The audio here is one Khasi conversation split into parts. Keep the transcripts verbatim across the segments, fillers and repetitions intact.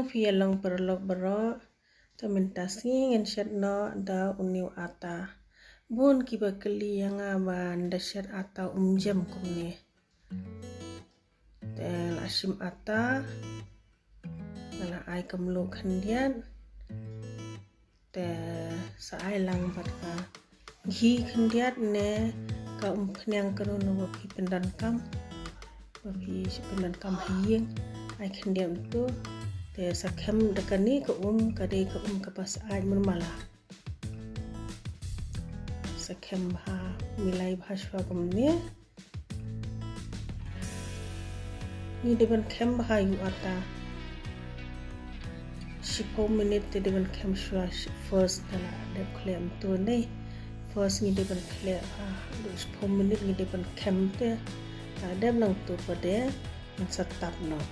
Phi ïa long paralok baroh. Te mynta sngi ngin shet noh da une u ata. Bun kiba kylli ïa nga ba nda shet ata um jem kumne. Te la shim ata, nga la ai ka mluh khyndiat. Te sa ai lang bad ka ghee khyndiat ne ka umphniang kano kano ba phi pyndonkam. Ba phi pyndonkam ha ïing, ai khyndiat mynta. Te sa khem da kane ka um, ka dei ka um kaba syaid mynmala. Sa khem bha, milai bha shuwa kumne. Ngi dei ban khem bha ïa u ata. Shiphew minit te dei ban khem shuwa, shi-, first da la dep khleh mynta ne. First ngi dei ban khleh bha, shiphew minit ngi dei ban khem te. Da dep nangta pat de ngin sa tap noh.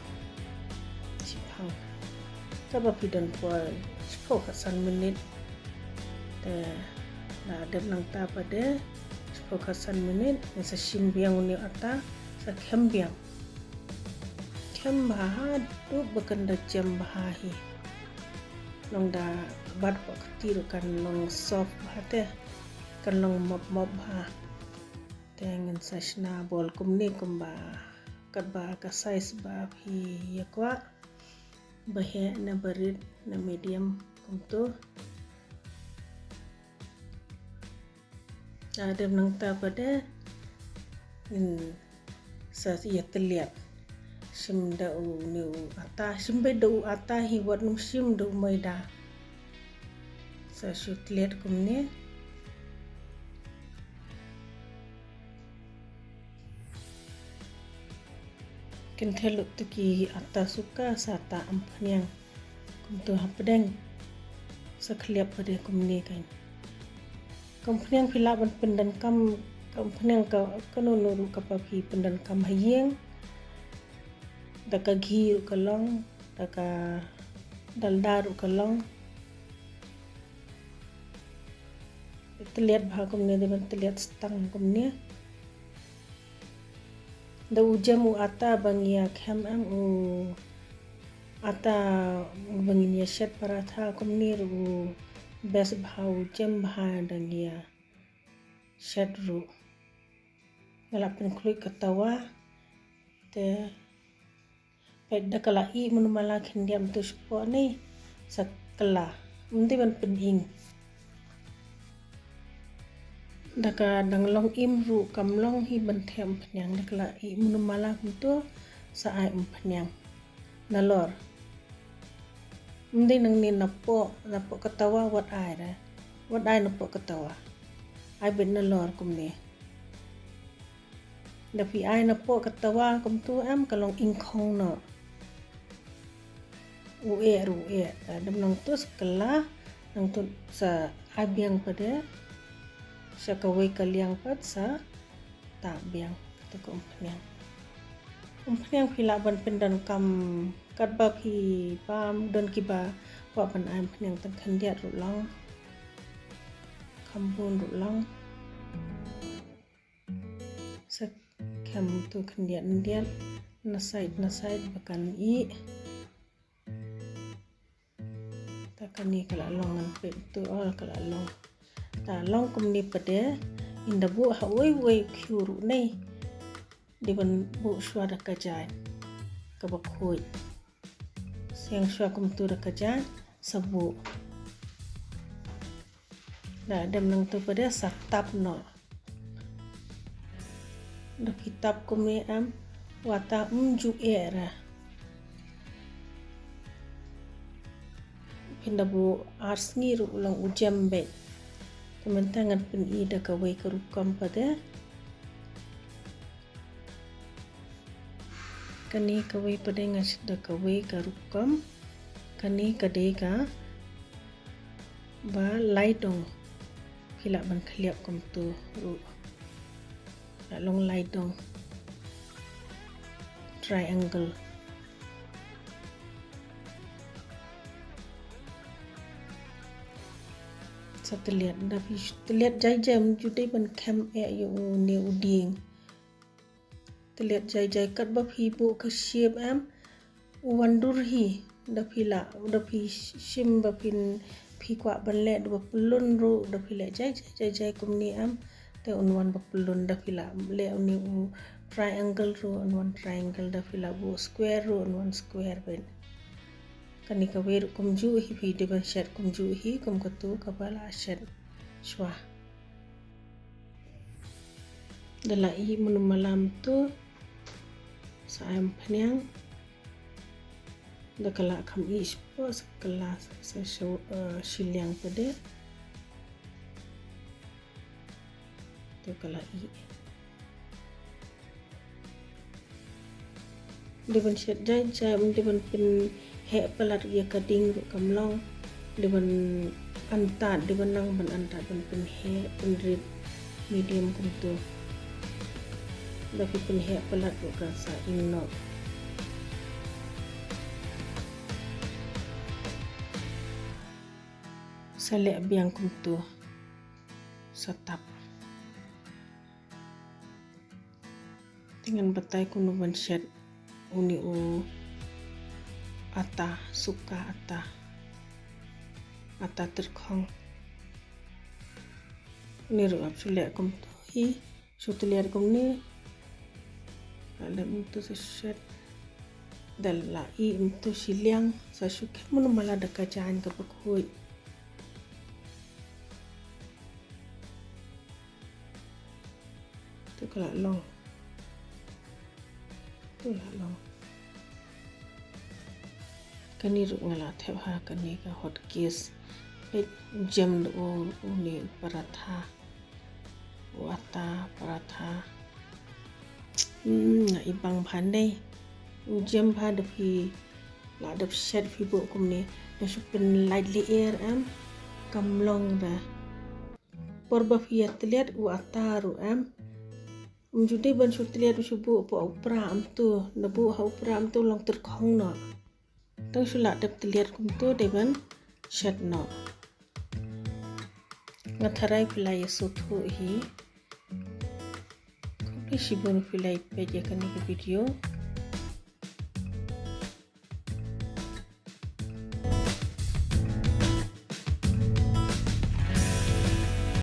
Shipang. Kaba phi don por shiphew khatsan minit. Te da dep nangta pat de shiphew khatsan minit, ngin sa shim biang une u ata, sa khem biang. Khem bha haduh ba kan da jem bha hi. Long da bat hapoh kti ruh kan long soft bha te. Kan long mop mop bha. Te ngin sa shna ball kumne kumba katba ka size ba phi ïa kwah. Ba heh ne ba rit ne medium kumta. Da dep nangta pat de ngin sa ïa tylliat. Shim da une u ata, shim beit da u ata hi, wat nym shim da u maida. Sa shu tylliat kumne. Kynthei lut tu ki ata suka sa ta umphniang. Kumtu hapdeng. Sa khliap pat de kumne kan. Ka umphniang phi lah ban pyndonkam, ka umphniang ka, kano kano ruh kaba phi pyndonkam ha ïing. Da ka ghee ruh ka long, da ka dalda ruh ka long. Tylliat bha kumne, dei ban tylliat stang kumne. Da u jem u ata ba ngi ïa khem em, u ata ba ngin ïa shet paratha kumne ruh u best bha, u jem bha da ngi ïa shet ruh. Nga la pynkhluit ka tawa te. Peit da ka la ih mynmala khyndiat mynta shapoh ne sa kylla. Ym dei ban pynim. Da ka dang long im ruh kam long hi ban thep umphniang, da ka la ih mynmala mynta sa ai umphniang. Nalor. Ym dei nangne napoh, napoh ka tawa wat ai re. Wat ai napoh ka tawa. Ai beit nalor kumne. Da phi ai napoh ka tawa kumtu em ka long ingkhong noh. U eh ruh u eh. Da dep nangtu sa kylla, nangtu sa ai biang pat de. Sha kawei ka liang pat sa tap biang kata ka umphniang. Umphniang phi lah ban pyndonkam katba phi bam, don kiba kwah ban ai umphniang tang khyndiat ruh long. Kham bun ruh long. Sa khem tu khyndiat khyndiat na side na side ba kan ih. Ta kane ka la long ngan peit tu, oh, ka la long. Ta long kumne pat de, ynda buh ha uwei uwei u khiew ruh ne. Dei ban buh shuwa da ka jaiñ kaba khuid. Siang shuwa kumtu da ka jaiñ sa buh. Da dep nangtu pat de sa tap noh. Da phi tap kumne em, u ata um ju eh re. Phin da buh ar sngi ruh u long u jem beit. Te mynta ngan pyni da kawei ka rukom pat de. Kane kawei pat de ngan shet da kawei ka rukom. Kane ka dei kaba lai dong. Phi lah ban khliap kumtu ruh. Lah long lai dong. Triangle. Sa tylliat, da phi tylliat jai jai, ym ju dei ban khem eh ïa une u dieng. Tylliat jai jai, katba phi buh ka shape em, u wan dur hi. Da phi lah, da phi shim ba phin, phi kwah ban leh da ba pyllun ruh, da phi leh jai jai jai jai kumne em. Te un wan ba pyllun. Da phi lah leh une u triangle ruh, un wan triangle. Da phi lah buh square ruh, un wan square beit. Kane kawei ruh kumjuh hi, phi dei ban shet kumjuh hi kum katu kaba la shet shuwa. Da la ih mynno mala mynta sa ai umphniang. Da ka la kham ih shapoh, sa ka la sa, sa, eh, shiliang pat de. To ka la ih. Dei ban shet jai jai, ym dei ban pynheh palat ïa ka ding ruh kam long. Dei ban antad, dei ban nang ban antad ban pynheh, pynrit medium kumtu. Da phi pynheh palat ruh kan sa im noh. Sa leh biang kumtu. Sa tap. Te ngan batai kumno ban shet une u ata, suka ata, ata tyrkhong. Une ruh ap shu leh kumto hi, shu tylliat kumne. Leh kumto sa shet. Da la ih kumto shiliang, sa shu khet mynno mala da ka jaiñ kaba khuid. To ka la long. To la long. Kane ruh nga la thep ha kane ka hot case. Peit, jem da u, une u paratha. U ata paratha. Hmm, nga i bang bha ne. U jem bha da phi la dep shet phi buh kumne. Da shu pynlait lyer em. Kam long da. Por ba phi ïa tylliat u ata ruh em. Ym ju dei ban shu tylliat u shu buh pa u pra em to. Da buh ha u pra em to long tyrkhong noh. Tang shu la dep tylliat kumto dei ban shet noh. Nga tharai phi la ïa sngewthuh hi. Khublei shibun phi la ïa peit ïa kane ka video.